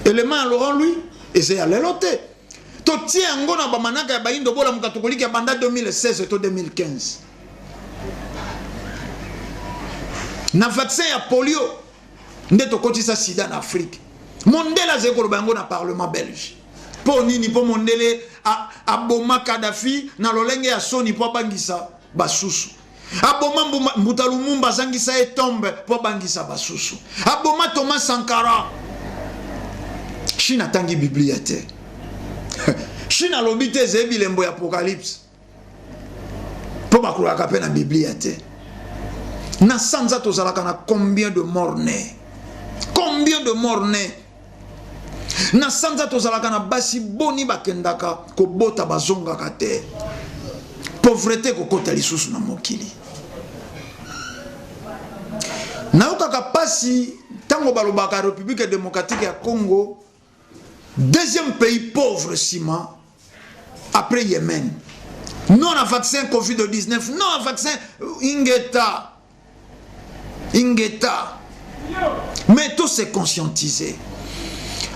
Élément ya Laurent Louis eza ya lelo te. Totie yango na bamanaka ya bayindo bolamuka tokoliki ya banda 2016 to 2015. Na vaccin ya polio nde tokotisa sida na Afrique. Mondele azali koloba yango na parlement belge. Mpo nini? Mpo mondele aboma Kadhafi na lolenge ya soni mpo abangisa basusu. Aboma Mbuta Lumumba, azangisa ye tombe mpo abangisa basusu. Aboma Thomas Sankara. Chine atangi Biblia te. Chine alobi te ezali bilembo ya apocalypse. Mpo bakolaka mpe na Biblia te. Na sanza tozalaka na combien de morts nés? Combien de morts nés? Na sanza tozalaka na basi boni bakendaka kobota bazongaka te. Pauvreté kokota lisusu na mokili. Nayokaka pasi ntango balobaka République démocratique ya Congo deuxième pays pauvre nsima après Yémen. Non à vaccin Covid-19, non à vaccin Ingeta. Ingeta. Mais tout se conscientiser.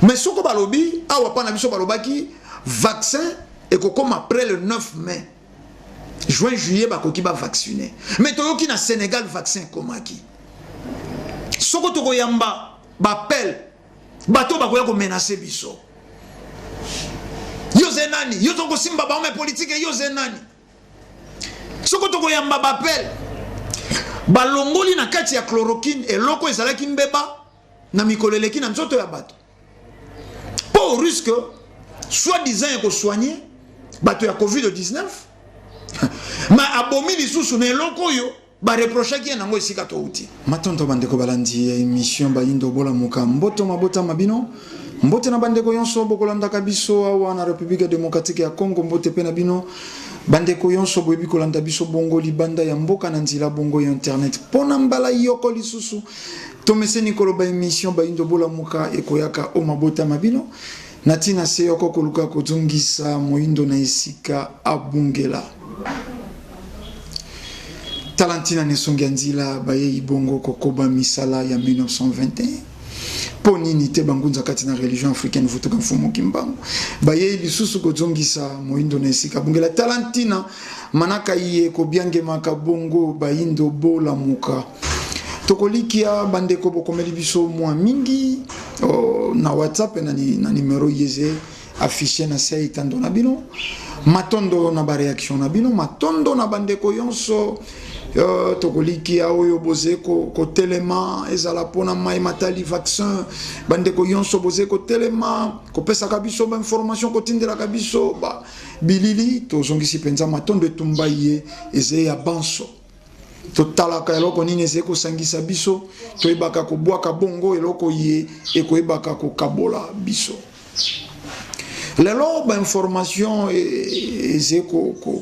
Mais soko balobi, awa pa na biso balobaki vaccin ekokoma après le 9 mai. Juin, juillet bakoki ba vacciner. Mais toyoki na Sénégal vaccin ekomaki. Soko tokoyamba baappel bato bakoya komenacer biso. Yo ze nani? Yo tokosimba ba homme politique, yo ze nani? Soko tokoyamba baappel balongoli na kati ya chloroquine eloko ezalaki mbeba na mikolo eleki na nzoto ya bato mpo risque soi-disant ya kosoigne bato ya covid-19 ma abomi lisusu na eloko oyo bareprochaki ye nango esika touti. Matondo bandeko balandi ya émission Bayindo Bolamuka, mboto mabota mabino, mbote na bandeko yonso bokolandaka biso awa na République démocratique ya Congo, mbote pe na bino bandeko yonso boyebi kolanda biso bongo libanda ya mboka na nzela bongo ya internet. Pona mbala yoko lisusu tomeseni koloba émission Bayindo Bolamuka ekoyaka o mabota mabino na ntina se yoko koluka kozongisa moyindo na esika abungela. Tala ntina na esongi ya nzila bayei bongo kokoba misala ya 1921. Mpo nini te bangunza kati na religion africaine vutuka mfumu Kimbangu bayei lisusu kozongisa moyindo na esika abungela. Tala ntina manaka iye kobiangemaka bongo bayindo bolamuka. Tokolikia bandeko bokomeli biso mwa mingi na WhatsApp na numero yeze affiché na se etando na bino. Matondo na ba réaction na bino, matondo na bandeko yonso. Tokolikia oyo boze kotelema ezala pona mai matali vaccin, bandeko yonso boze kotelema kopesaka biso ba information, kotindelaka biso ba bilili. Tozongisi penza matondo etumba ye eze ya banso. Totalaka eloko nini ezali kosangisa biso, toyebaka kobwaka bongo eloko ye ekoyebaka kokabola biso. Lelo ba information ezali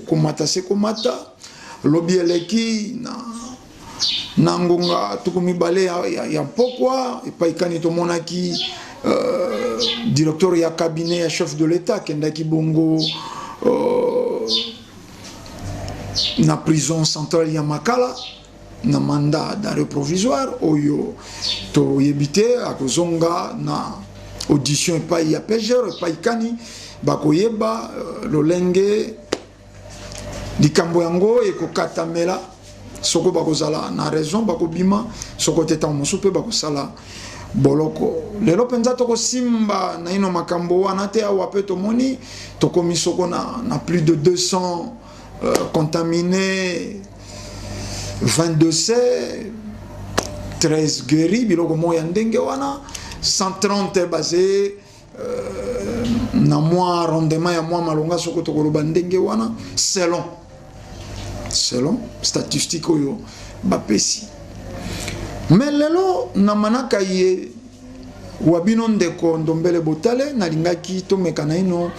komata se komata. Lobi eleki na ngonga tuku mibale ya mpokwa epai kani tomonaki directeur ya cabinet ya chef de l'État akendaki bongo na prison centrale ya Makala na mandat d'arrêt provisoire oyo toyebi te akozonga na audition epai ya PGR epai kani bakoyeba lolenge likambo yango ekokatamela. Soko bakozala na raison bakobima, soko te ntango mosusu mpe bakosala boloko. Lelo mpenza tokosimba naino makambo wana te. Awa mpe tomoni tokomi soko na plus de 200 contaminés, 20 décès, 13 guéris, biloko moko ya ndenge wana, 130 basé na mwa rendement ya mwa malonga soko tokoloba ndenge wana selon statistique oyo bapesi. Mais lelo na manaka ye wa bino ndeko Ndombele Botale, nalingaki tomeka naino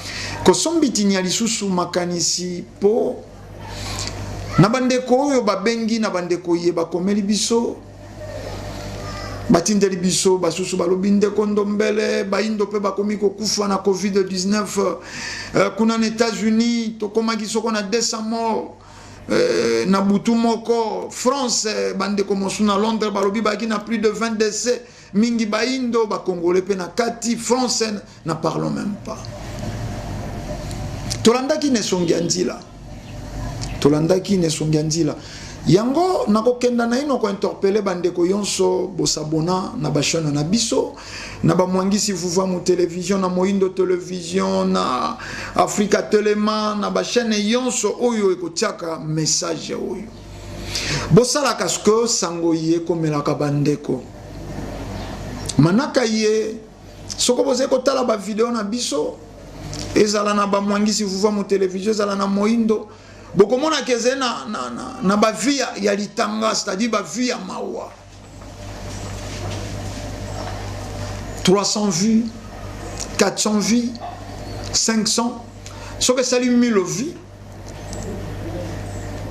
kosombitinya lisusu makanisi po na bandeko oyo babengi, na bandeko ye bakomeli biso, batindeli biso basusu balobi ndeko Ndombele, bayindo mpe bakomi kokufa na COVID-19. Kuna na États-Unis tokomaki soko na 200 morts na butu moko. France, bandeko mosusu na Londres balobi baki na plus de 20 décès. Mingi baindo, bacongolais mpe na kati, français n'en parlons même pas. Tolandaki na esongi ya nzila, tolandaki na esongi ya nzila yango. Nakokenda naino kointerpeller bandeko nyonso bosabona na bachaîne na biso, na bamwangisi Vuvamu Télévision, na Moindo Télévision, na Afrika Telema, na bachaîne nyonso oyo ekotiaka message oyo. Bosalaka ce sango ye ekomelaka bandeko manaka ye. Soko bozali kotala bavideo na biso, ezala na bamwangisi Vuvamu Télévision, ezala na Moindo, bokomonaka ezali na bavues ya litanga, c'est-à-dire bavues ya mawa, 300 vues, 400 vues, 500. Soki esali 1000 vues,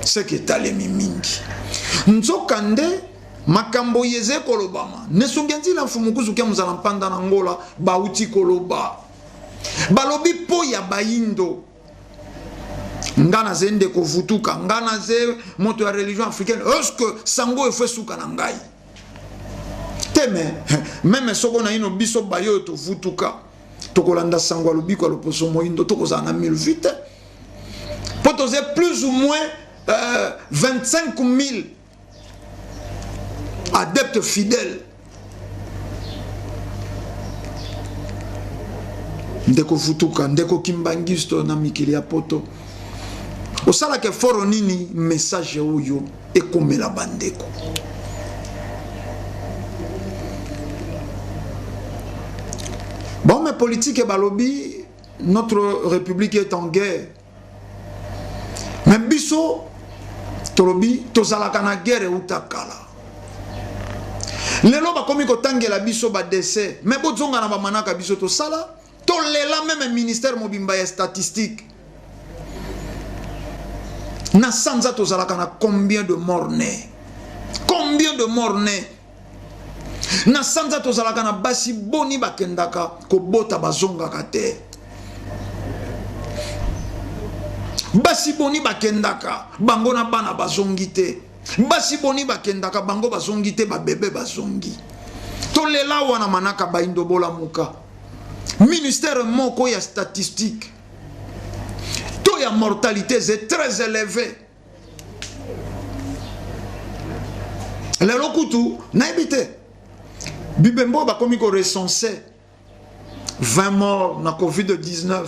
seke etalemi mingi. Nzoka nde makambo ye eza ekolobama nesongi ya nzila. Mfumu kuzuki ya mozala mpanda na Ngola bauti koloba, balobi mpo ya bayindo. Nga naze ndeko Vutuka, nga naze moto ya religion africaine. Est-ce sango oyo efo esuka na ngai te? Mais même soko naino biso bayo oyo tovutuka, tokolanda sango ya lobiko ya loposo moyindo, tokozala na 1000 vues te, mpo toze plus ou moins 25 000 adeptes fidèles. Ndeko Vutuka, ndeko Kimbangisto na mikili ya Poto, osalaka effort nini message oyo ekomela bandeko? Bon, mais politique, balobi notre république est en guerre, mais biso tolobi tozalaka na guerre euta kala. Lelo bakomi kotangela biso badécès, mais bozonga na bamanaka biso tosala, tolela même ministère mobimba ya statistique. Na sanza tozalaka na combien de morts nés? Combien de morts nés na sanza? Tozalaka na basi boni bakendaka kobota, bazongaka te? Basi boni bakendaka bango na bana, bazongi te? Basi boni bakendaka bango, bazongi te, babebe bazongi? Tolela wana manaka. Baindo, bolamuka. Ministère moko ya statistique, taux ya mortalité c'est très élevé. Lelo kutu nayebi te, bibembo bakomi korecenser 20 morts na COVID-19,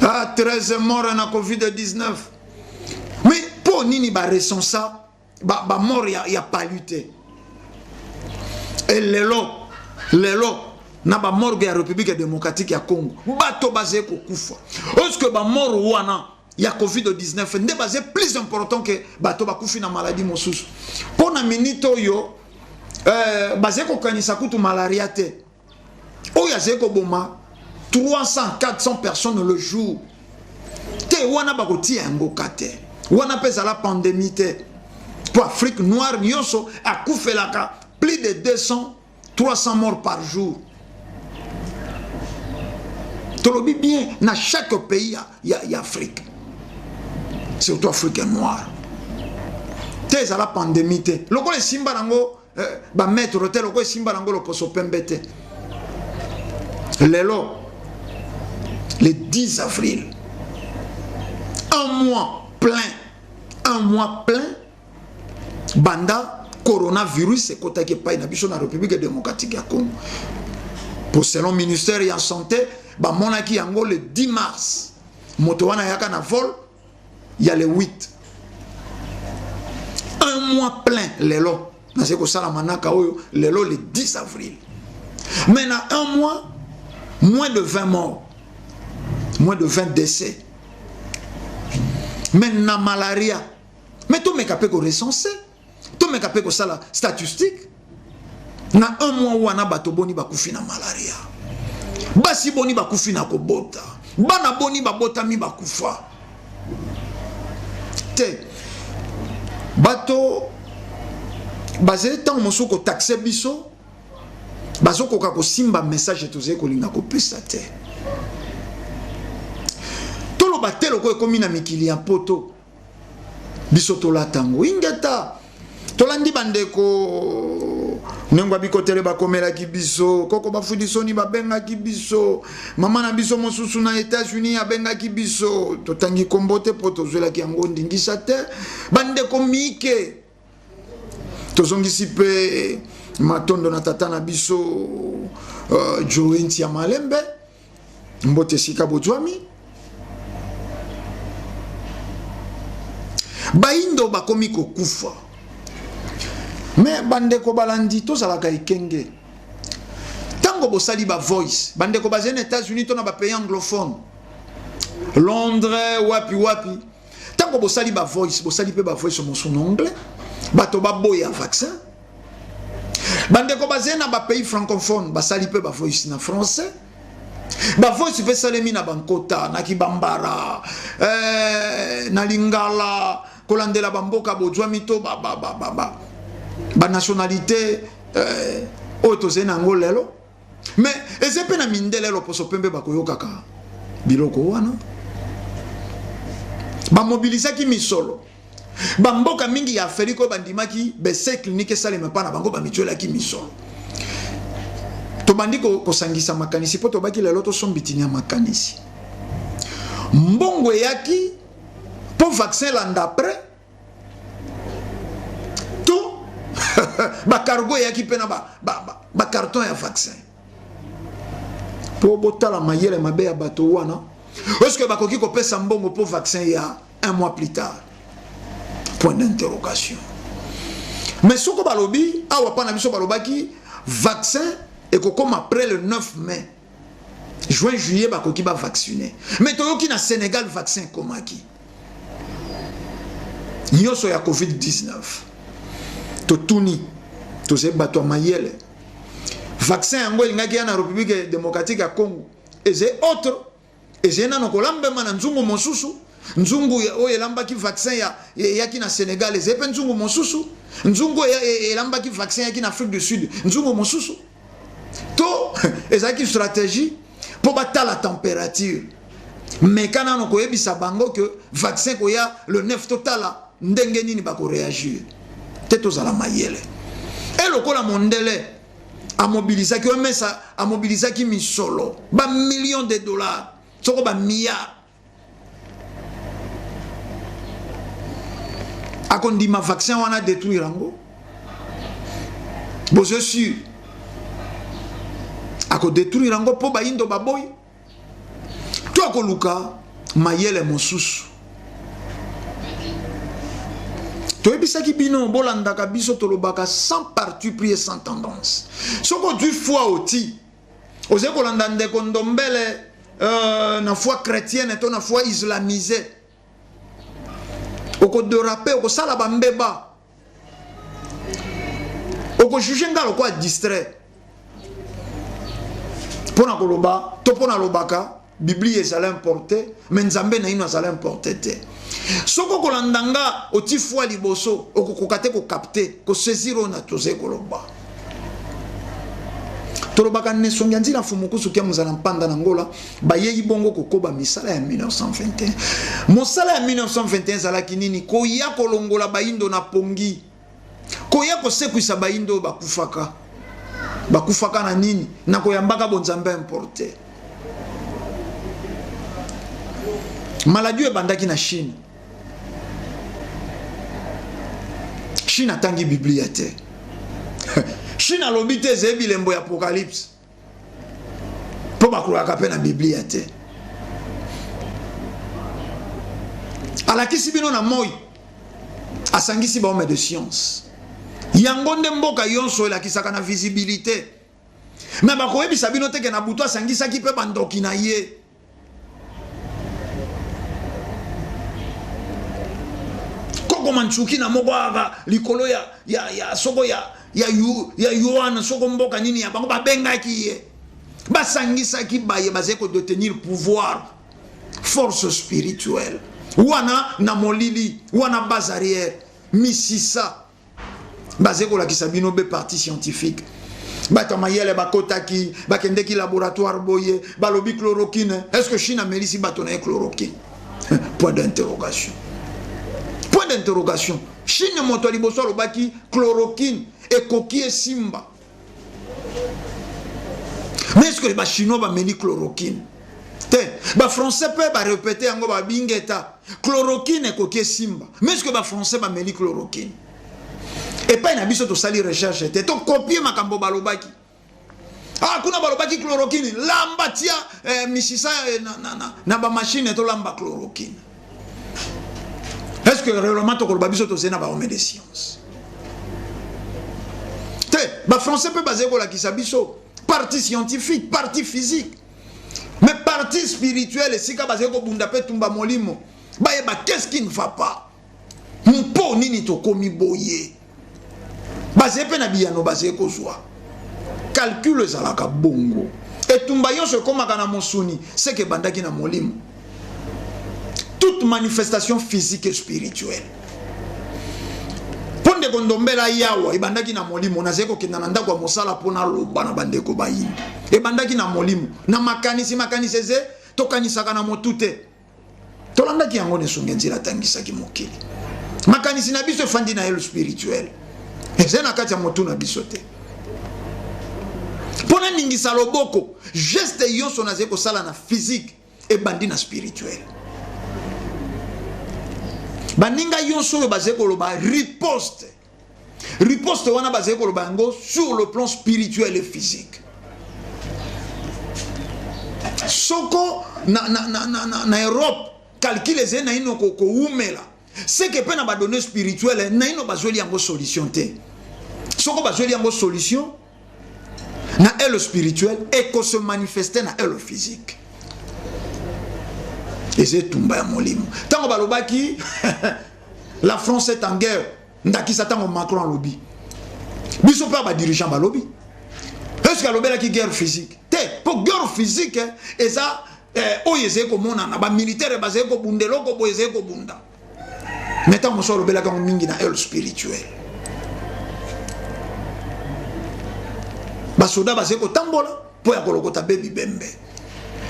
ah, 13 morts na COVID-19. Mais mpo nini barecensa bamort ya palu te? E lelo, lelo na bamorgue ya République démocratique ya Congo, bato bazali kokufa. Est-ce bamort wana ya COVID-19 nde baza plus important ke bato bakufi na maladie mosusu? Mpo na minute oyo bazali kokanisa kutu malaria te, oyo azali koboma 300, 400 personnes le jour te. Wana bakotia yango ka te, wana mpe ezala pandémie te, mpo Afrique noire nyonso akufelaka plus de 200, 300 morts par jour. Tolobi bien, na chaque pays ya Afrique, surtout Afrique noire te, ezala pandémie te. Lokola esimba nango bamaître te, lokola esimba nango loposo pembe te. Lelo le 10 avril, un mois plein, un mois plein banda coronavirus ekotaki epai na biso na République démocratique ya Congo. Po selon ministère ya santé, bamonaki yango le 10 mars. Moto wana ayaka na vol ya le 8. Un mois plein lelo. Nazali kosala manaka oyo lelo le 10 avril, mais na un mois, moins de 20 morts, moins de 20 décès. Mais na malaria, mais tomeka mpe korecenser, tomeka mpe kosala statistique na un mois wana: bato boni bakufi na malaria, basi boni bakufi na kobota, bana boni babotami bakufa te? Bato bazali ntango mosusu kotaxer biso, bazokoka kosimba message tozali kolinga kopesa te. Toloba te, lokola ekomi na mikili ya Poto, biso tolata yango. Ingeta, tolandi bandeko. Ndenge bikotele bakomelaki biso, koko bafudisoni babengaki biso, mama na biso mosusu na Etats-Unis abengaki biso, totangi kombo te mpo tozwelaki yango ndingisa te. Bandeko mike, tozongisi mpe matondo na tata na biso Joe Ntia Malembe, mbote esika bozwami. Bayindo bakomi kokufa. Me bandeko balandi, tozalaka ekenge. Tango bosali ba voice, bandeko bazali na États-Unis to na ba pays anglophone, Londres, wapi wapi, tango bosali ba voice, bosali pe ba voice mosusu na anglais, bato baboya vaccin. Bandeko bazali na ba pays francophone, basali pe ba voice na français. Ba voice pe salemi na bankota, na kibambara, na lingala, kolandela ba mboka bozwami to ba nationalité oyo tozali na yango lelo. Mais eza pe na mindele loposo pembe bakoyokaka biloko wana. Bamobilisaki misolo. Ba mboka mingi ya Afrique oyo bandimaki bese clinique esalema pa na bango, bamituelaki misolo. Tobandi kosangisa makanisi po tobaki lelo tosombitinya makanisi. Mbongo eyaki po vaccin elanda après to ba cargo eyaki pe na ba carton ya vaccin. Po botala mayele mabe ya bato wana. Est-ce que bakoki kopesa mbongo po vaccin ya un mois plus tard? Point d'interrogation. Mais soko balobi awa pa na biso balobaki vaccin ekokoma après le 9 mai. Juin, juillet bakoki ba vacciner. Mais toyoki na Sénégal vaccin ekomaki. Nyonso ya COVID-19. Totuni, tozali bato ya mayele. Vaccin yango elingaki ya na République démocratique ya Congo. Eze autre, eze nano kolambema na nzungu mosusu. Nzungu oyo elambaki vaccin ya eyaki na Sénégal, eze pe nzungu mosusu. Nzungu oyo elambaki vaccin eyaki na Afrique du Sud, nzungu mosusu. To ezalaki stratégie po batala température. Mais kana nano koyebisa bango que vaccin koya le 9 totala ndenge nini bako réagir. Te tozala mayele. E lokola mondele amobilisaki OMS, amobilisaki misolo ba millions de dollars, soko ba milliards. Akondima vaccin wana détruire yango. Bozo sûr. Ako détruire yango po bayindo baboyi. To akoluka mayele mosusu. Toyebisaki bino bolandaka biso tolobaka sans parti pris et sans tendance. Soko du foi oti ozali kolanda ndeko Ndombele na foi chrétienne to na foi islamisée, okodorape, okosala bambeba, okojuge nga lokola distrait mpona koloba to mpona lobaka Biblia ezala importé, mais Nzambe na ino azala importé te. Soko kolanda nga oti foi liboso, okokoka te kokapte, kosaisir oyo na tozali koloba. Tolobaka nesongi ya nzila mfumu kusu kia mozala mpanda na Ngola, bayei bongo kokoba misala ya 1921. Mosala ya 1921 ezalaki nini? Koya kolongola bayindo na pongi. Koya kosekwisa bayindo oyo bakufaka. Bakufaka na nini? Na koyambaka bonzambe importé. Maladie ebandaki na Chine. Chine atangi Biblia te. Chine alobi te ezali bilembo ya apocalypse. Po bakolaka pe na Biblia te. Alakisi bino na moi, asangisi ba homme de science. Yango nde mboka yonso elakisaka na visibilité. Mais bakoyebisa bino te ke na butu asangisaki pe bandoki na ye. Koko manchuki na moko aka likolo ya, ya, ya, soko ya, ya, yu, ya Yohana, soko mboka nini ya bango babengaki ye. Basangisaki baye bazali ko detenir pouvoir, force spirituelle. Wana na molili, wana base arrière, misisa. Bazali kolakisa bino be partie scientifique. Bato ya mayele bakotaki, bakendeki laboratoire boye, balobi chloroquine. Est-ce que Chine amelisi bato na ye chloroquine? Point d'interrogation. Point d'interrogation. Chine moto ya liboso alobaki chloroquine ekoki esimba. Mais est-ce que ba Chinois bameli chloroquine te? Ba Français mpe barepete yango, babingeta chloroquine ekoki esimba. Mais est-ce que ba Français bameli chloroquine? Epai na biso tosali recherche te, tokopie makambo balobaki. Ah, kuna balobaki chloroquine, lamba tia misisa na bamachine, tolamba chloroquine. Est ce que réellement tokoloba biso tozali na bahomme de science te? Bafrançais mpe bazali kolakisa biso partie scientifique, partie physique, mais partie spirituelle, esika bazali kobunda mpe tumba molimo, bayeba qu'est-ce qui ne va pas, mpo nini tokomi boye. Bazali mpe na biyano bazali kozwa. Calcul ezalaka bongo. Etumba nyonso ekomaka na mosuni, seke ebandaki na molimo. Toute manifestation physique et spirituelle, mpo ndeko Ndombela yawa, ebandaki na molimo. Nazali kokenda na ndako ya mosala mpo naloba na bandeko bayini. Ebandaki na molimo, na makanisi. Makanisi eze tokanisaka na motu te. Tolandaki yango na esonge nzela atangisaki mokili. Makanisi na biso efandi na aile spirituel, eza na kati ya motu na biso te. Mpo naningisa loboko, geste nyonso nazali kosala na physique ebandi na spirituel. Baninga nyonso oyo bazali koloba riposte, riposte wana bazali koloba yango sur le plan spirituel et physique. Soko na Europe calcul ezali naino kowumela, seke mpe na badonnées spirituelle naino bazweli yango solution te. Soko bazweli yango solution na aile spirituelle, ekose manifeste na aile physique. Eza etumba ya molimo. Ntango balobaki la France est en guerre, ndakisa ntango Macron alobi, biso mpe badirigeant balobi, est ce que alobelaki guerre physique te? Mpo guerre physique eza oyo ezali komonana, bamilitaire bazali kobunda, eloko boye ezali kobunda. Mais ntango mosusu alobelaki yango mingi na aile spirituelle. Basoda bazali kotambola mpo ya kolokota be bibembe,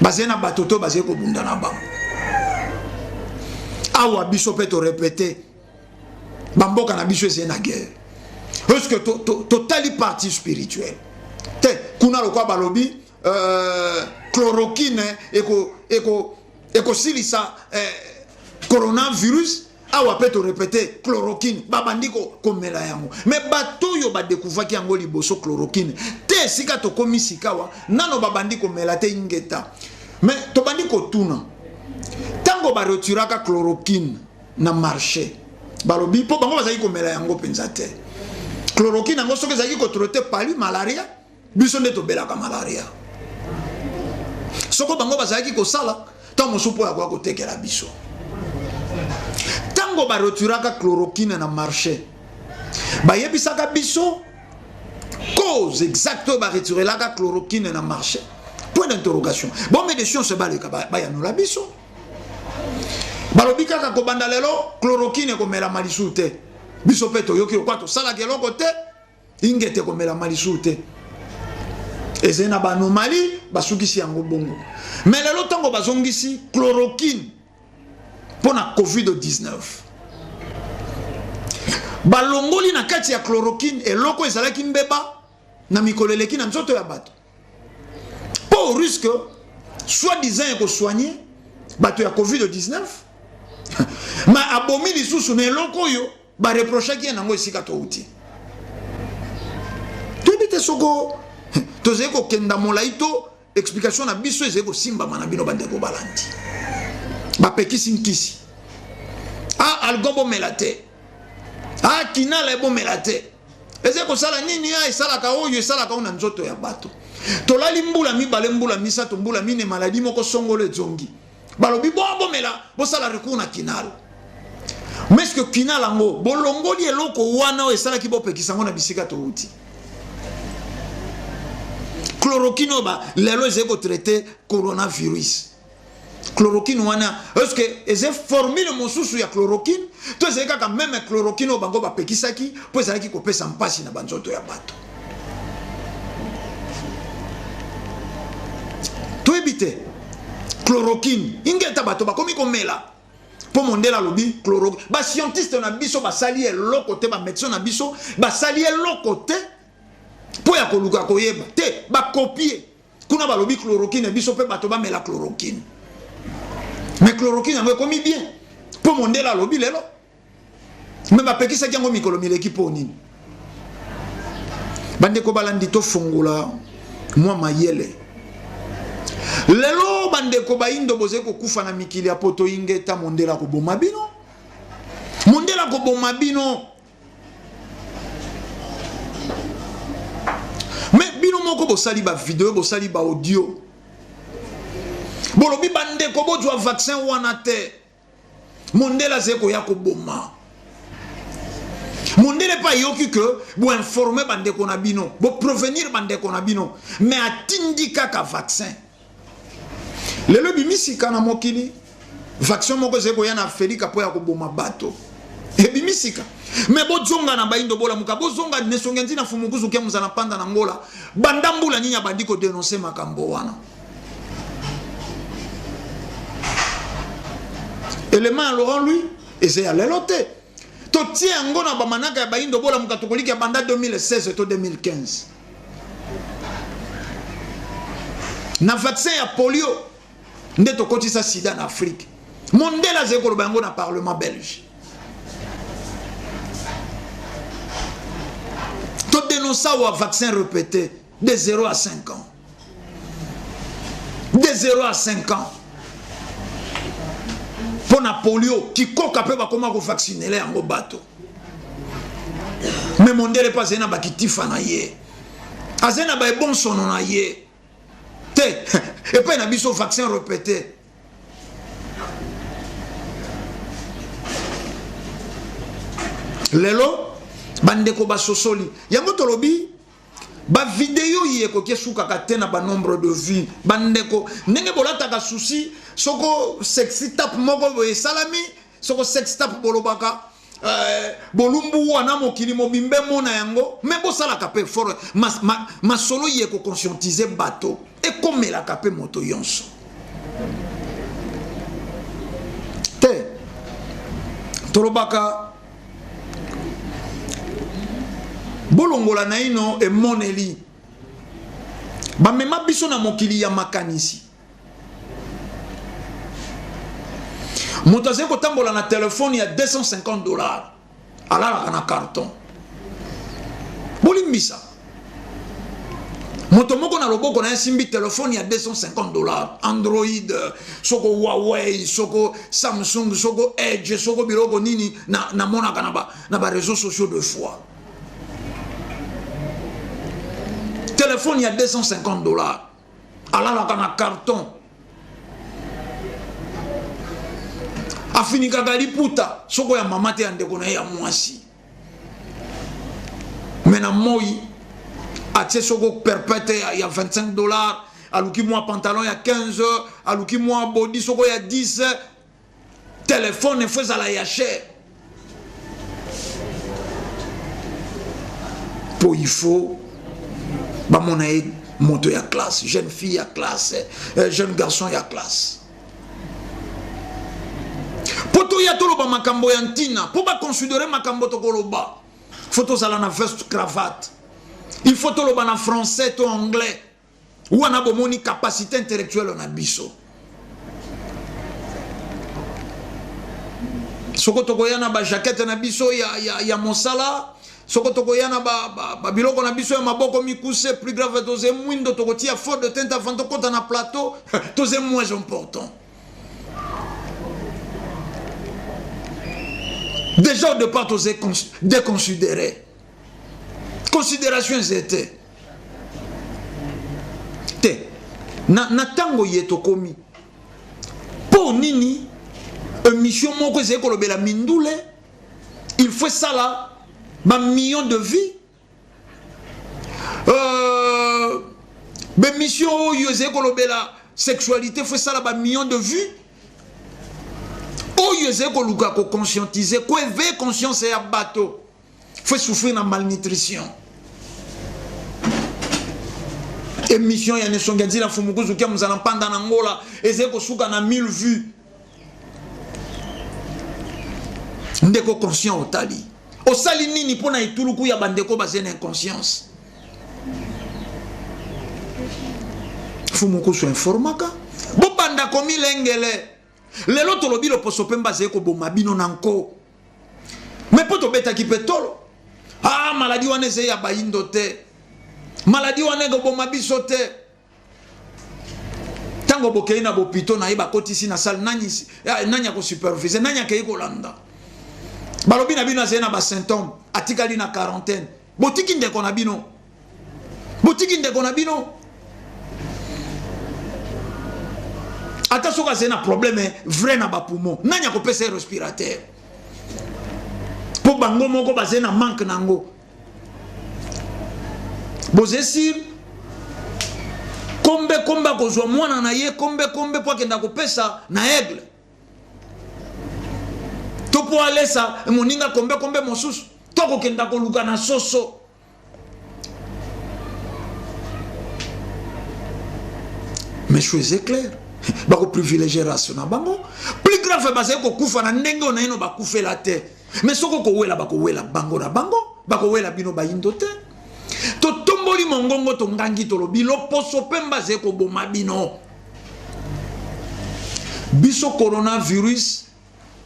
bazali na bato to bazali kobunda na bango. Awa biso mpe torepete, bamboka na biso ezali na guerre. Est ce que totali partie spirituelle te? Kuna lokwa balobi chloroquine ekosilisa coronavirus, awa mpe torepete chloroquine, babandi komela yango. Mais bato oyo badécouvraki yango liboso, chloroquine te, esika tokomi sikawa nano babandi komela te. Ingeta. Mais tobandi kotuna, ntango baretiraka chloroquine na marché, balobi mpo bango bazalaki komela yango mpenza te. Chloroquine yango, soki ezalaki kotraiter palu, malaria, biso nde tobelaka malaria. Soko bango bazalaki kosala ntango mosusu mpo ya koya kotekela biso, ntango baretiraka chloroquine na marché, bayebisaka biso cause exacte oyo baretirelaka chloroquine na marché? Point d'interrogation. Bon, de science baleka bayanola biso. Balobi kaka kobanda lelo chloroquine ekomelama lisusu te. Biso mpe toyoki lokwa tosalaka eloko te. Ingete, ekomelama lisusu te, ezali na baanomalie, basukisi yango bongo. Mais lelo ntango bazongisi chloroquine mpo na COVID-19, balongoli na kati ya chloroquine eloko ezalaki mbeba na mikolo eleki na nzoto ya bato, mpo risque soi-disant ekosoigne bato ya COVID-19, ma abomi lisusu na eloko oyo bareprochaki ye nango. Esika touti toyebi te soko tozali kokenda molai to explication na biso ezali kosimbama na bino bandeko balandi. Bapekisi nkisi, a algon bomela te, a kinala ebomela te. Ezali kosala nini? A esalaka oyo, esalaka oyo na nzoto ya bato. Tolali mbula 2, mbula 3, mbula 4, maladi moko songolo ezongi. Balobi bo bomela, bosala recours na kinal. Mais ce que kinal yango, bolongoli eloko wana oyo esalaki bopekisa yango na bisika touti? Chloroquine oyo lelo ezali kotraiter coronavirus, chloroquine wana, est ce que eza formule mosusu ya chloroquine to ezali kaka même chloroquine oyo bango bapekisaki mpo ezalaki kopesa mpasi na banzoto ya bato? Toyebi te. Chloroquine, ingeta, bato bakomi komela mpo mondele alobi chloroquine. Bascientiste na biso basali eloko te, bamédecin na biso basali eloko te mpo ya koluka koyeba te. Bakopie. Kuna balobi chloroquine, biso mpe bato bamela chloroquine. Mais chloroquine yango ekomi bien mpo mondele alobi lelo, me bapekisaki yango mikolo mileki mpo nini? Bandeko balandi, tofongola mwa mayele. Lelo bandeko bayindo bozali kokufa na mikili ya poto, ingeta mondele akoboma bino, mondele akoboma bino. Me bino moko bosali ba video, bosali ba audio, bolobi bandeko bozwa vaccin wana te, mondele azali koya koboma. Mondele mpe ayoki ke boinforme bandeko na bino, boprevenir bandeko na bino, me atindi kaka vaccin. Lelo ebimi sika na mokili, vaccin moko ezali koya na Afelika mpo ya koboma bato, ebimi sika. Me bozonga na bayindo, bolamuka, bozonga nesongi ntina fumukuzu kia muzala mpanda na Ngola. Banda mbula nini abandi kodenonse makambo wana? Elema ya Laurent Louis eza ya lelo te, totie yango na bamanaka ya bayindo bolamuka tokoliki ya banda 2016 to 2015 na vaccin ya polio nde tokotisa sida na Afrique. Mondele azali koloba yango na parlement belge. Todenonsa wa vaccin répété de 0 à 5 ans, de 0 à 5 ans mpo na polio kikoka mpe bakoma kovaccinele yango bato. Me mondele mpe azali na bakitifa na ye, azali na baebonsono na ye te. Epai na biso vaccin répété. Lelo bandeko basosoli yango, tolobi bavideo ye ekoki esukaka te na banombre de vues. Bandeko, ndenge bolataka susi, soko sexy tap moko boye esalami, soko sex tap bolobaka, bolumbu wana mokili mobimbe mona yango. Me bosalaka mpe effort, masolo ye ekoconscientize bato, ekomelaka mpe moto nyonso te. Tolobaka bolongola naino emoneli bamema biso na mokili ya makanisi. Moto azali kotambola na telefone ya $250, alalaka na carton. Bolimbisa, moto moko na loboko na ye asimbi telefone ya $250, Android, soko Huawei, soko Samsung, soko Edge, soko biloko nini namonaka na baréseaux sociaux de fois. Telefone ya $250, alalaka na carton, afinikaka liputa soko ya mama te, ya ndeko na ye ya mwasi. Me na moi atie soko perpète ya $25, aluki mwa pantalon ya 15, aluki mwa body soko ya 10. Telefone efo ezala ya cher po il faut bamona ye moto ya classe, jeune fille ya classe, jeune garçon ya classe. Mpo toya toloba makambo ya ntina, mpo baconsidere makambo tokoloba, fo tozala na veste, cravate, il faut toloba na français to anglais. Wana bomoni capacité intellectuelle na biso. Soko tokoya na bajakete na biso ya mosala, soko tokoya na babiloko na biso ya maboko mikuse, plus grave toze mwindo, tokotia fond de teint avant tokota na plateau, toze moins important. Déjà au départ toze déconsidéré, considération eze te te na ntango ye tokomi. Mpo nini émission moko ezali kolobela mindule, il faut esala bamillion de vues? Bémission oyo ezali kolobela sexualité, faut esala bamillion de vues. Oyo ezali koluka koconscientiser, koéveiller conscience ya bato, faut souffrir na malnutrition. Émission ya nesongi ya nzila mfumukuzu kia mozala mpanda na Ngola ezali kosuka na 1000 vues. Ndeko conscient, otali osali nini mpo na etuluku ya bandeko bazali na inconscience? Mfumu Nkusu informaka. Bobanda komilengele. Lelo tolobi loposo pembe azali koboma bino na nko. Mais po tobetaki pe tolo. Ah, maladie wana ezali ya bayindo te. Maladie wana ekoboma biso te. Tango bokei na bopito na ye bakotisi na salle, nani, eh, nani akosupervise, nani akei kolanda? Balobi na bino azali na ba symptômes, atikali na quarantaine. Botiki ndeko na bino. Botiki ndeko na bino. Ata soki azali na problème vrai na ba poumon, nani akopesa ye respirateur? Po bango moko bazali na manque na yango. Boze sur kombe kombe akozwa mwana na ye kombe kombe po akenda kopesa na aigle to po alesa moninga kombe kombe mosusu to akokenda koluka na soso. Mais chose est claire, bako privilégier race na bango. Plus grave bazali kokufa na ndenge oyo naino bakufela te. Mais soki okowela bakowela bango na bango, bakowela bino bayindo te. Totomboli mongongo tongangi tolobi loposo pembe azali koboma bino. Biso coronavirus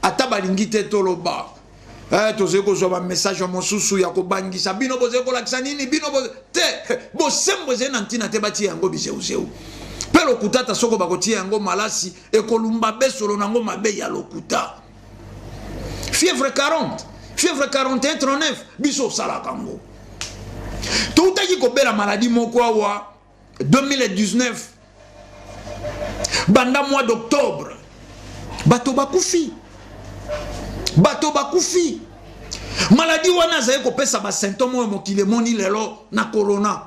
ata balingi te toloba. Tozali kozwa ba message mosusu ya kobangisa bino, bozali kolakisa nini bino te. Bosembo ezali na ntina te, batia yango bizeuzeu mpe lokuta. Ata soko bakotia yango malasi ekolumba besolo nango mabe ya lokuta. Fièvre 40, fièvre 41, 39, biso osalaka yango. Toutaki kobela maladie moko awa 2019 banda mois d'octobre, bato bakufi, bato bakufi. Maladie wana azali kopesa ba symptômes oyo mokili emoni lelo na corona.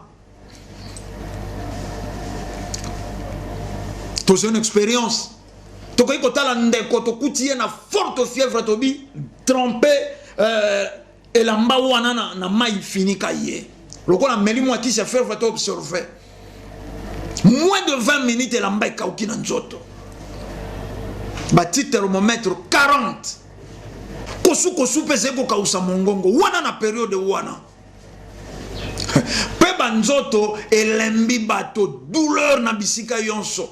Tozwi une expérience, tokoki kotala ndeko tokuti ye na forte fièvre, tobi trompe elamba wana na mai finika ye lokola meli mwa kisi ya fièvre, to observe moins de 20 minutes elamba ekauki na nzoto, bati thermomètre 40, kosukosu mpe ezali kokausa mongongo wana na periode wana mpe banzoto elembi bato, douleur na bisika yonso,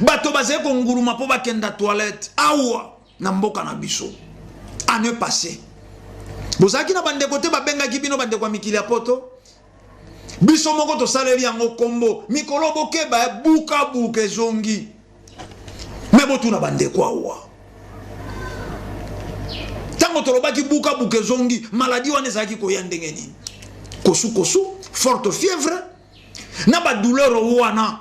bato bazali konguluma mpo bakenda toilette. Awa na mboka na biso année passée bozalaki na bandeko te, babengaki bino bandeko ya mikili ya poto. Biso moko tosaleli yango kombo mikolo bokeba buka buka ezongi. Me botuna bandeko awa, ntango tolobaki buka buka ezongi, maladie wana ezalaki koya ndenge nini? Kosu kosu, forte fièvre na ba douleur wana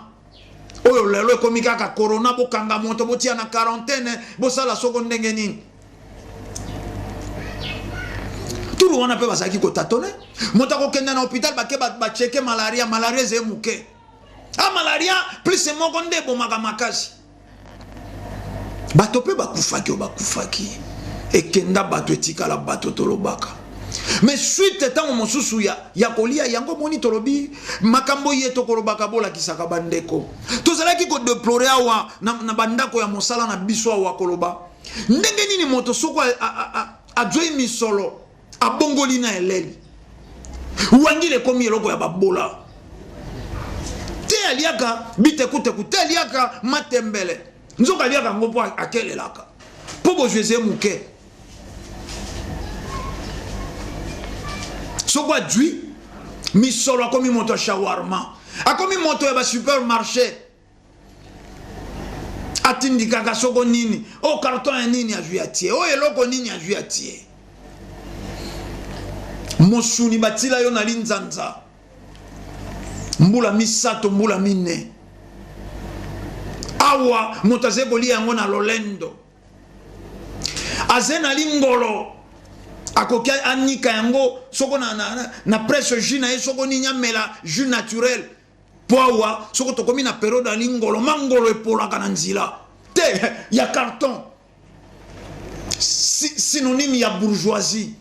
oyo lelo ekomi kaka corona. Bokanga moto, botia na quarantaine, bosala soko ndenge nini. Turu wana mpe bazalaki kotatone moto akokende na hôpital, bake bacheke malaria, malaria ezali moke. Ah, malaria plus moko nde ebomaka makasi. Bato mpe bakufaki oyo bakufaki, ekenda bato, etikala bato. Tolobaka mais suite ntango mosusu ya kolia yango moni tolobi makambo ye tokolobaka bolakisaka bandeko. Tozalaki kodeplore awa na bandako ya mosala na biso awa, koloba ndenge nini moto soko azwi misolo abongoli na eleli wangile ekomi eloko ya babola te, aliaka bitekuteku te, aliaka matembele, nzoka aliaka yango mpo akelelaka mpo bozwi eze moke. Soko azwi misolo akomi moto ya shawarma, akomi moto ya basupermarché, atindikaka soko nini, o carton ya nini azwi atie, o eloko nini azwi atie. Mosuni batila yo na linzanza mbula misato mbula mine, awa moto azali kolia yango na lolendo, aze na lingolo, akoki anika yango soko na presse jus na ye, soko nini amela jus naturel. Po awa soko tokomi na periode ya lingolo, mangolo epolaka na nzela te ya carton, synonyme ya bourgeoisie,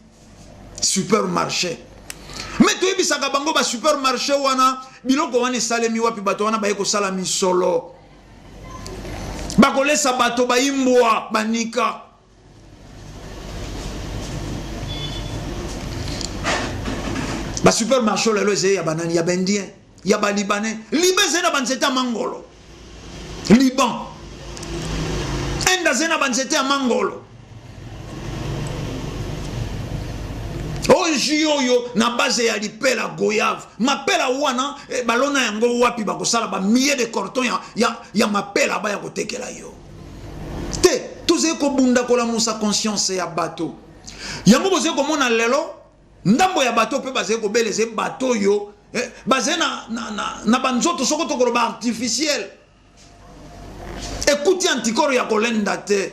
supermarché. Mais toyebisaka bango ba supermarché wana, biloko wana esalemi wapi? Bato wana baye kosala misolo, bakolesa bato bayimbwa banika. Ba supermarché lelo ezali ya banani? Ya baindien, ya balibanais. Liba ezali na banzete ya mangolo. Liban. Inde azali na banzete ya mangolo. Oyo jus oyo na base ya lipela goyave. Mapela wana eh, balona yango wapi bakosala ba milliers de carton ya, ya, ya mapela baya kotekela yo. Te, tozali kobunda kolamusa conscience ya bato. Yango bozali komona lelo ndambo ya bato mpe bazali kobela ezali bato oyo eh, bazali na, na, na, na banzoto soko tokoloba artificiel ekuti antikoro ya kolenda te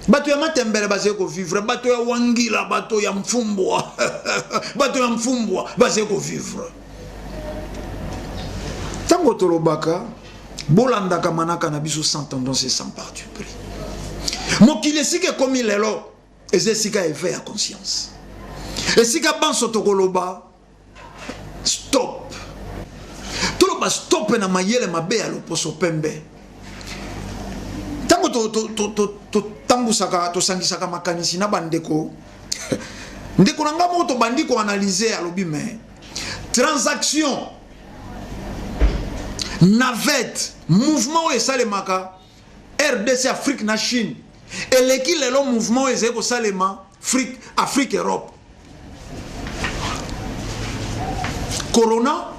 bato ya matembele bazali kovivre bato ya wangila bato ya mfumbwa bato ya mfumbwa bazali kovivre ntango tolobaka bolandaka manaka na biso sans tendance et sans parti pris mokili esika ekomi lelo eza esika ya éveil ya conscience esika banso tokoloba stop toloba stop na mayele mabe ya loposo pembe ntango totambusaka tosangisaka makanisi na bandeko ndeko na ngai moko tobandi koanalyse alobi me transaction navette mouvement oyo esalemaka rdc afrique na chine eleki lelo mouvement oyo ezali kosalema Afrique, Afrique Europe. Corona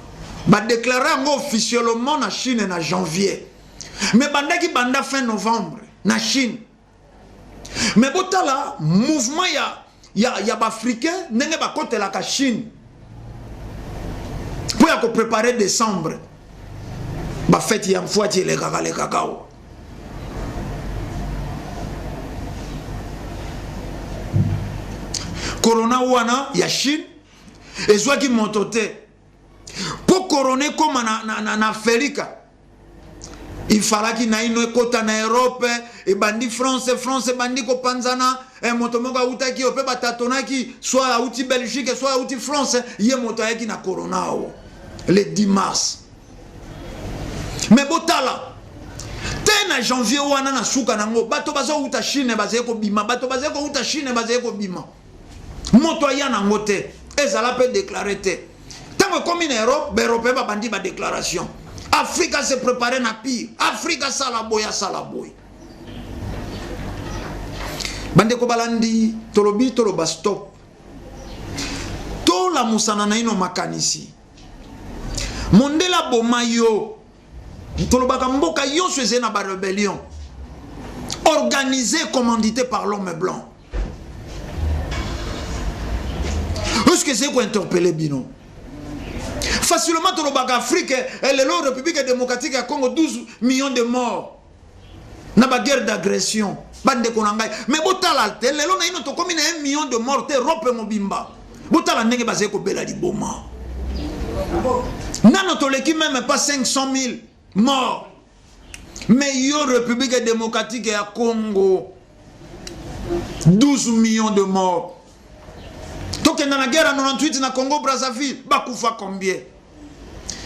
ba déclarer yango officiellement na Chine na janvier. Mais bandaki banda fin novembre na Chine. Mais botala mouvement ya ya ya ba africain ndenge bakotelaka Chine mpo ya koprepare décembre bafete ya mfuati elekaka lekaka o Corona wana ya Chine ezwaki moto te mpo corona ekoma na, na, na, na Afrika ifalaki naino ekota na Europe ebandi France France ebandi kopanzana eh, moto moko awutaki yo mpe batatonaki soit awuti Belgique soit awuti France ye moto ayaki na corona awa le 10 mars me botala te na janvier wana na suka nango bato bazowuta chine bazali kobima bato bazali kowuta chine bazali kobima moto aya nango te ezala mpe deklare te ntango ekomi na europe baeuropéen babandi badéclaration afrika se prépare na pire afrika asala boye asala boye bandeko balandi tolobi toloba stop tolamusana naino makanisi Mondele aboma yo. Tolobaka mboka yonso ezali na ba rebellion organisée commandité par l'homme blanc. Est-ce que c'est quoi interpeller bino? Facilement tolobaka Afrique, eh, lelo République démocratique ya Congo 12 millions de morts. Na ba guerre d'agression bandeko na ngai mais botala te lelo naino tokomi na 1 million de mort te Europe mobimba botala ndenge bazali kobela liboma nano toleki meme pas 500 000 morts mais yo République démocratique ya Congo 12 millions de morts tokenda na guerre ya 98 na Congo Brazzaville bakufa combien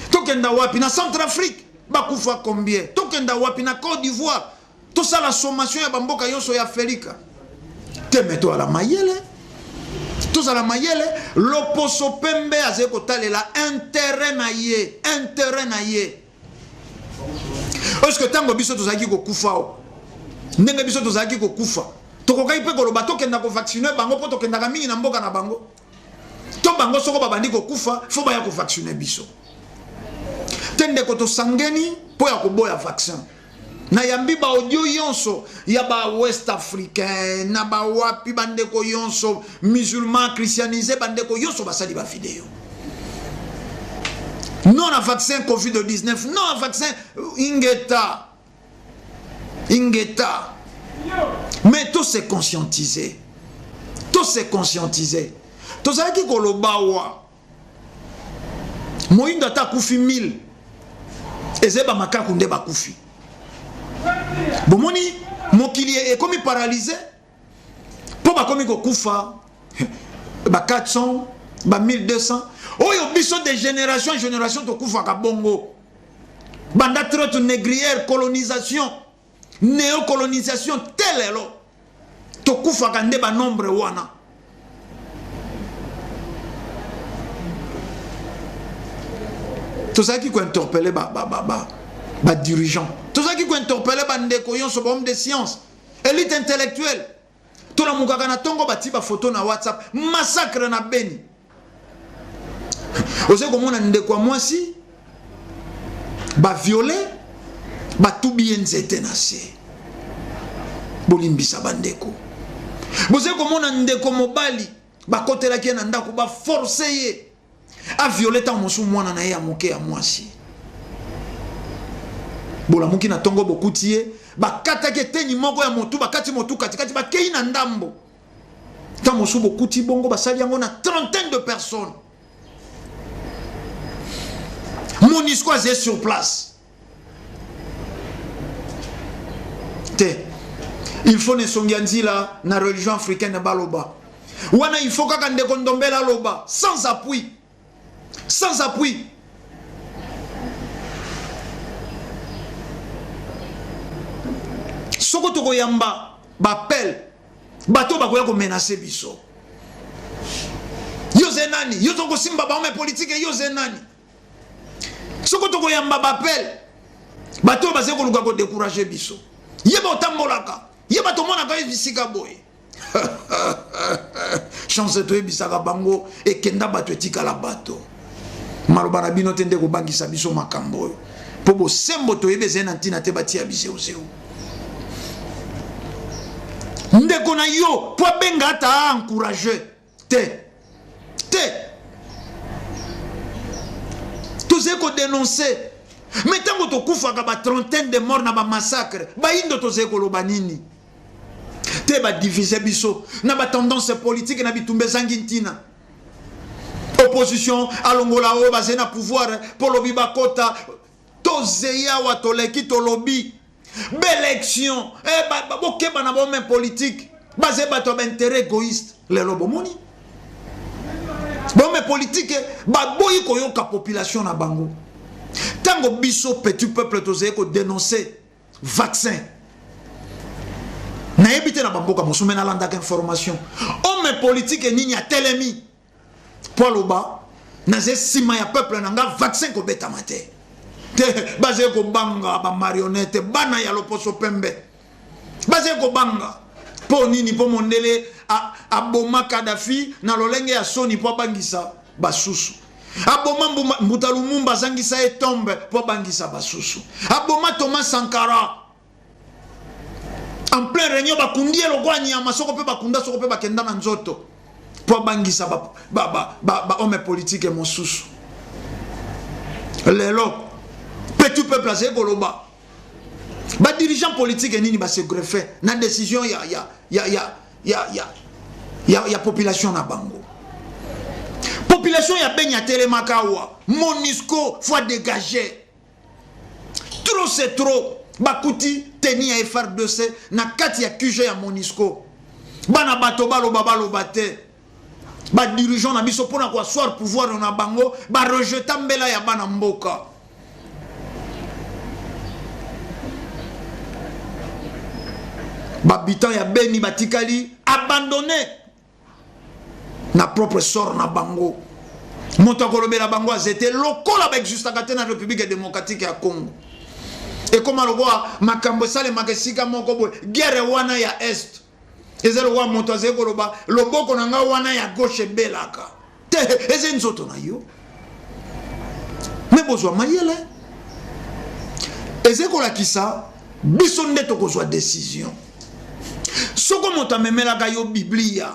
tokenda wapi na Centrafrique Bakufa combien? Tokenda wapi na Cote d'Ivoire? Tosala sommation ya bamboka yonso ya Afrika. Te me toala mayele. Tozala mayele, loposo pembe azali kotalela intérêt na ye, intérêt na ye. Est-ce que tango biso tozalaki kokufa o? Ndenge biso tozalaki kokufa, tokokaki mpe koloba tokenda kovacciner bango mpo tokendaka mingi na mboka na bango. To bango soko babandi kokufa, fo baya kovacciner biso. Te ndeko tosangeni mpo ya koboya vaccin. Nayambi ba audio yonso ya ba west africain na ba wapi bandeko yonso musulman christianise bandeko yonso basali ba video non na vaccin covid-19 non na vaccin ingeta ingeta mais to se conscientiser to se conscientiser tozalaki koloba wa moyindo ata akufi 1000 ezali bamakaku nde bakufi bomoni mokili ekomi paralyse mpo bakomi kokufa ba 400 ba 1200 oyo biso de génération en génération tokufaka bongo banda traite négrière colonisation néocolonisation te lelo tokufaka nde banombre wana tozalaki kointerpele badirigeant ba, ba, ba, ba tozalaki Nazalaki ko interpeller ba ndeko yonso ba hommes de science, elite intellectuelle. Tolamukaka na tongo bati ba photo na WhatsApp, massacre na Beni. Ozali komona ndeko ya mwasi ba violer, batubi ye nzete na se. Bolimbisa bandeko. Bozali komona ndeko mobali bakotelaki ye na ndako, ba forcer ye a viole ntango mosusu mwana na ye ya moke ya mwasi. Bolamuki na ntongo bokuti ye bakataki eteni moko ya motu, bakati motu katikati, bakei na ndambo. Ntango mosusu bokuti bongo basali yango na trentaine de personnes. MONUSCO azali sur place te. Il faut nesongi ya nzila na religion africaine baloba wana, il faut kaka ndeko Ndombele aloba sans appui, sans appui. Soko tokoyamba baappel, bato bakoya komenace biso. Yo ze nani? Yo tokosimba bahomme politique, yo ze nani? Soko tokoyamba baappel, bato oyo bazali koluka kodécourager biso. Ye baotambolaka, ye bato omonaka ye bisika boye. Chance toyebisaka bango ekenda bato etikala bato. Maloba na bino te nde kobangisa biso makambo oyo. Po bosembo toyebi ezali na ntina te batia bizeuzeu. Ndeko na yo po abenga ata encourager te. Te. Tozali kodénoncer. Mais ntango tokufaka ba trentaine de morts na ba massacre, bayindo tozali koloba nini? Te badivise biso na ba tendance politique na bitumba ezangi ntina. Opposition alongola oyo bazali na pouvoir po lobi bakota. Tozei awa toleki tolobi b'élection, bokeba na ba politique bazali bato ya ba intérêt égoïste. Lelo bomoni ba politique baboyi koyoka population na bango. Tango biso petit peuple tozali kodénoncer vaccin, nayebi te na bamboka mosusu, me nalandaka information. Homme politique nini atelemi po aloba naza nsima ya peuple na nga, vaccin kobetama te? Te, bazali kobanga ba marionnette, bana ya loposo pembe bazali kobanga. Mpo nini? Mpo mondele aboma Kadhafi na lolenge ya soni mpo abangisa basusu. Aboma Mbuta Lumumba, azangisa ye tombe mpo abangisa basusu. Aboma Thomas Sankara en plein réunion, bakundi ye lokola nyama, soko mpe bakunda, soko mpe bakenda na nzoto, mpo abangisa ba homme politique mosusu. Lelo petit peuple azali koloba, ba dirigeant politique nini base greffe na décision ya population na bango? Population ya Beni atelemaka awa, MONUSCO faut dégager, trop c'est trop. Bakuti tenue ya FARDC na kati ya QG ya MONUSCO. Bana bato baloba baloba te. Ba dirigeant na biso mpona koasseoir pouvoir na bango, barejeta mbela ya bana mboka. Bahabitant ya Beni batikali abandonné na propre sort na bango. Moto akolobela bango aza te, lokola baexistaka te na République démocratique ya Congo. Ekóma lokola makambo esalemaka esika moko boye. Guerre wana ya Est eza lokola moto azali koloba loboko na ngai wana ya gauche ebelaka te, eza nzoto na yo. Me bozwa mayele, eza kolakisa biso nde tokozwa décision. Soko moto amemelaka yo Biblia,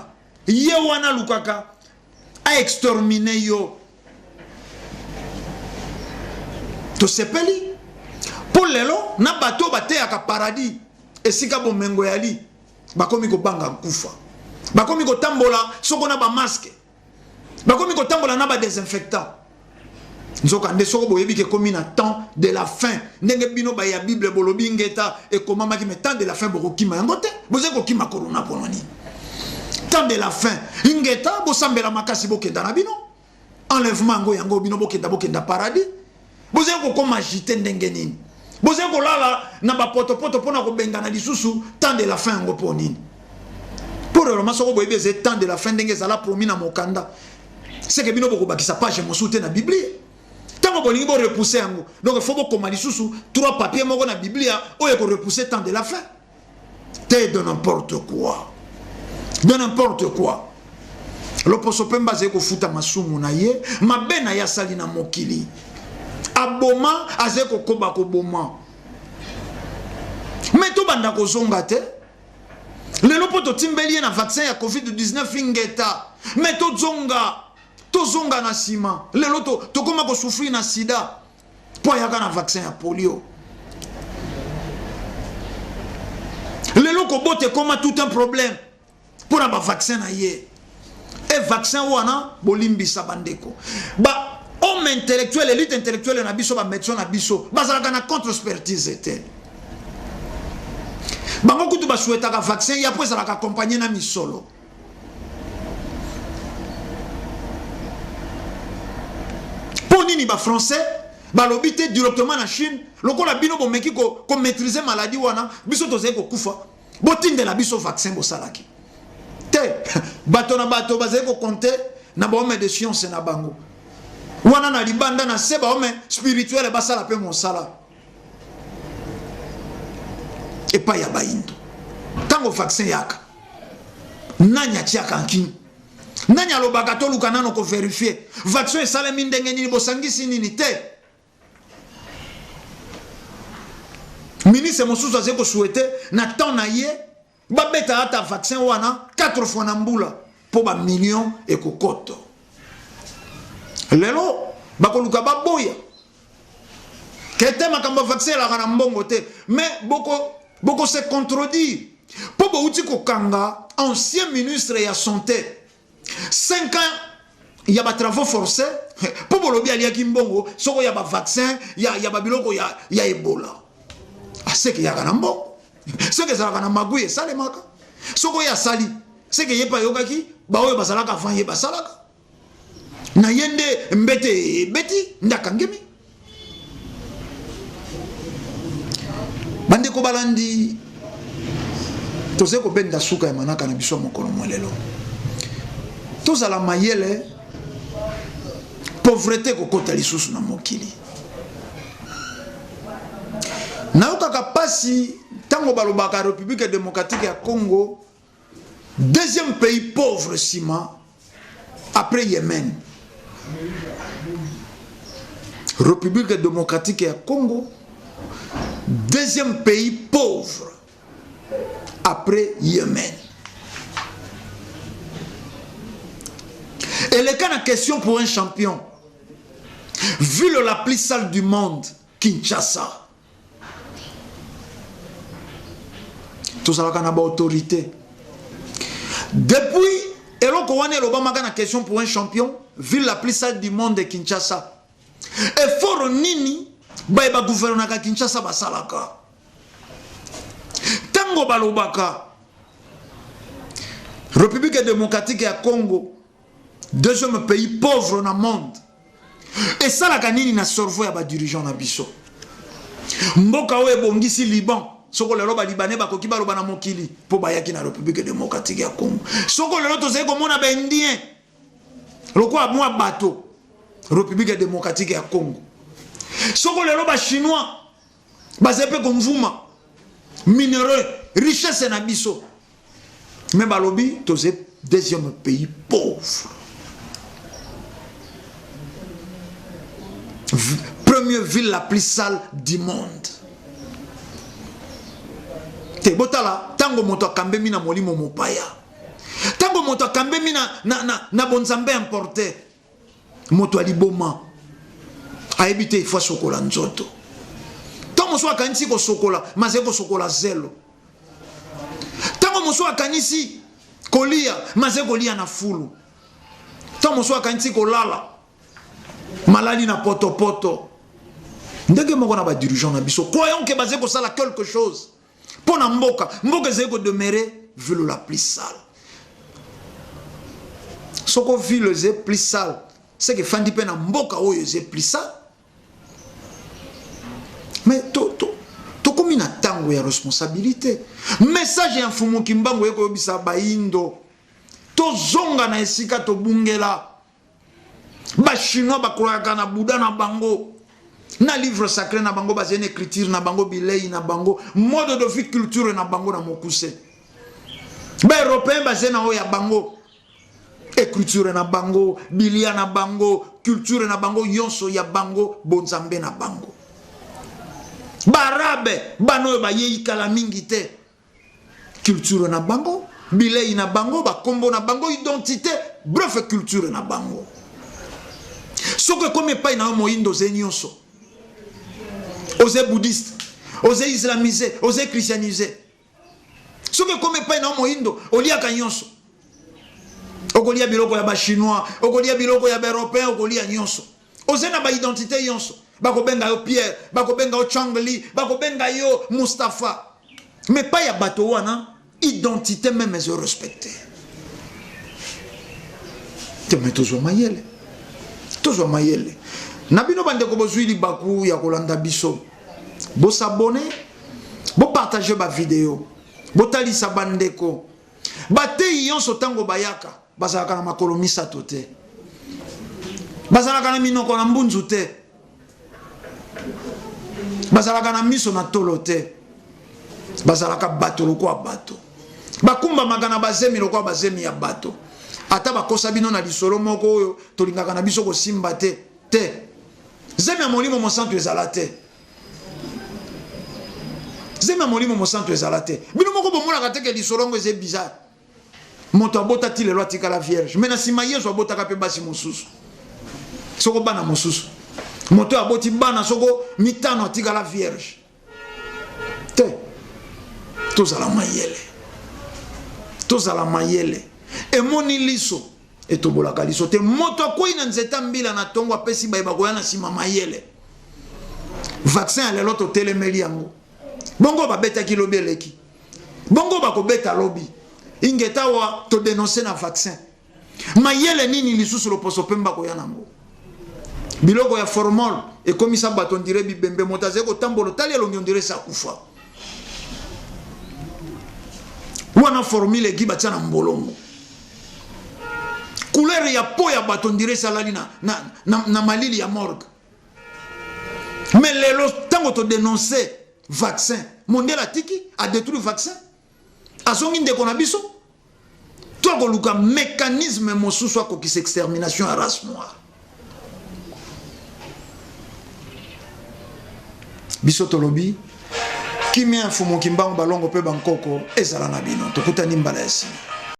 ye wana alukaka aextermine yo. Tosepeli mpo lelo na bato oyo bateyaka paradis esika bomengo yali, bakomi kobanga nkufa, bakomi kotambola soko na bamasque, bakomi kotambola na badesinfectant. Nzoka nde soko boyebi ke ekomi na temps de la fin, ndenge bino baya Bible bolobi ngeta ekomamaki, mais temps de la fin bokokima yango te. Bozali kokima corona mpono nini? Temps de la fin ngeta, bosambela makasi, bokenda na bino enlèvement yango yango bino bokenda bokenda paradis. Bozali kokoma agité ndenge nini? Bozali kolala na bapotopoto mpona kobengana lisusu temps de la fin yango mpo nini? Pour le moment, soko boyebi eza temps de la fin ndenge ezala promis na mokanda, seke bino bokobakisa page mosusu te na Biblie. Ntango Ntango bolingi bo repousser yango, donc il faut bokoma lisusu trois papiers moko na Biblia oyo eko repousser temps de la fin. Te de n'importe quoi. De n'importe quoi. Loposo pembe azali kofuta masumu na ye, mabe na ye asali na mokili. Aboma, azali kokoba koboma. Mais tobanda kozonga te. Lelo mpo totimbeli ye na vaccin ya COVID-19 ingeta. Mais tozonga, tozonga na nsima. Lelo tokoma kosouffrir na sida mpo ayaka na vaccin ya polio. Lelo kobota ekoma tout un problème mpo na bavaccin na ye. E vaccin wana bolimbisa bandeko. Ba homme intellectuel, élite intellectuelle na biso, ba médecin na biso, bazalaka na contre-expertise te. Bango kutu basouhaitaka vaccin ya po ezalaka accompagné na misolo. Po nini ba français balobi te directement na Chine lokola bino bomeki ko, ko maîtriser maladie wana, biso tozali kokufa, botindela biso vaccin bosalaki te. Bato na bato bazali kokonte na bahomme de science na bango wana na libanda na se bahomme spirituel basala mpe mosala epai ya bayindo. Ntango vaccin yaka, nani atiaka nkini? Nani alobaka toluka nano koverifie vaccin esalemi ndenge nini, bosangisi nini te? Ministre mosusu azali kosouhaite na temps na ye babeta ata vaccin wana 4 fois na mbula mpo ba million ekokoto. Lelo bakoluka baboya kete makambo ya vaccin elaka na mbongo te, mais boko se contredire mpo bouti kokanga ancien ministre ya santé 5 ans ya ba travaux forcés mpo bolobi aliaki mbongo soko ya ba vaccin ya babiloko ya Ebola. Aseke yaka na mbongo, soki ezalaka na magui esalemaka, soko oyo asali seke ye mpe ayokaki baoyo bazalaka avant ye basalaka na ye nde mbete ebeti nde akangemi. Bandeko balandi, tozali kobenda suka ya manaka na biso ya mokolo mwa lelo. Tozala mayele, pauvreté ekokota lisusu na mokili. Nayokaka pasi ntango balobaka République démocratique ya Congo deuxième pays pauvre nsima après Yémen. République démocratique ya Congo deuxième pays pauvre après Yémen. Eleka na question pour un champion. Ville la plus sale du monde, Kinshasa. Tozalaka na ba autorité. Depuis eloko wana elobamaka na question pour un champion, ville la plus sale du monde Kinshasa. Effort nini baye ba gouvernaka Kinshasa basalaka? Tango balobaka République démocratique ya Congo deuxième pays pauvre na monde, esalaka nini na cerveau ya ba dirigeant na biso? Mboka oyo ebongisi Liban, soko lelo ba Libanais bakoki baloba na mokili mpo bayaki na République démocratique ya Congo. Soko lelo tozali komona ba Indien lokola mwa bato République démocratique ya Congo. Soko lelo ba Chinois bazali mpe komvuma minerais richesse na biso, mais balobi tozali deuxième pays pauvre. Première ville la plus sale du monde. Te botala tango moto akambemi na molimo mopaya, tango moto akambemi na bonzambe importé, moto aliboma ayebi te ifo asokola nzoto. Tango mosusu akanisi kosokola, mais azali kosokola zelo. Tango mosusu akanisi kolia, mais azali kolia na fulu. Tango mosusu akanisi kolala, malali na potopoto. Ndenge moko na ba dirigeant na biso, croyons que bazali kosala quelque chose mpo na mboka. Mboka ezali kodemeurer ville la plus sale. Soko ville ezali plus sale, c'est que efandi mpe na mboka oyo ezali plus sale. Mais tokomi na tango ya responsabilité. Message ya Mfumu Kimbangu ekoyebisa bayindo tozonga na esika tobungela. Ba Chinois ba croyaka na Bouddha na bango. Na livre sacré na bango bazali na écriture na bango bilei na bango mode de vie culture na bango na mokuse. Ba européens bazali na oyo ya bango écriture na bango bilia na bango culture na bango yonso ya bango bonzambe na bango. Ba arabe bana oyo bayei kala mingi te culture na bango bilei na bango bakombo na bango identité bref culture na bango. Soki ekomi epai na yo moyindo oze nyonso, oze bouddhiste, oze islamisé, oze christianisé. Soki ekomi epai na yo moyindo oliaka nyonso, okolia biloko ya bachinois, okolia biloko ya baeuropéen, okolia nyonso, oze na baidentité nyonso. Bakobenga yo Pierre, bakobenga yo Changli, bakobenga yo Mustapha, mais pa ya bato wana identité même ezo respecte te. Me tozwa mayele, tozwa mayele na bino bandeko. Bozwi libaku ya kolanda biso, bos'abonner, bopartager bavideo, botalisa bandeko. Bateyi nyonso ntango bayaka bazalaka na makolo misato te, bazalaka na minoko na mbunzu te, bazalaka na miso na tolo te, bazalaka bato lokola bato, bakumbamaka na bazemi lokola bazemi ya bato. Ata bakosa bino na lisolo moko oyo tolingaka na biso kosimba te te, zemi ya Molimo Mosantu ezala te, zemi ya Molimo Mosantu ezala te. Bino moko bomonaka te ke lisolo yango eza bizarre? Moto abota ti lelo atikala vierge, mais na nsima Yesu abotaka mpe basi mosusu, soko bana mosusu. Moto aboti bana soko mitano atikala vierge te. Tozala mayele, tozala mayele. Emoni liso etobolaka liso te. Moto akwei na nzete mbila na ntongo apesi bayeba koya na nsima mayele. Vaccin ya lelo totelemeli yango, bongo babetaki lobi eleki, bongo bakobeta lobi. Ingeta awa todénoncer na vaccin. Mayele nini lisusu loposo pembe akoya nango? Biloko ya formol ekomisa bato on dirait bibembe. Moto azali kotambola, otali elongi on dirait esi akufa. Wana formule egi batia na mbolongo, couleur ya po ya bato on dirait esalali na malili ya morgue. Mais lelo ntango todénoncer vaccin, mondele atiki adétruire vaccin, azongi ndeko na biso. To akoluka mécanisme mosusu akokisa extermination ya race noire. Biso tolobi kimia ya Mfumu Kimbangu, balongo mpe bankoko ezala na bino. Tokutani mbala ya nsima.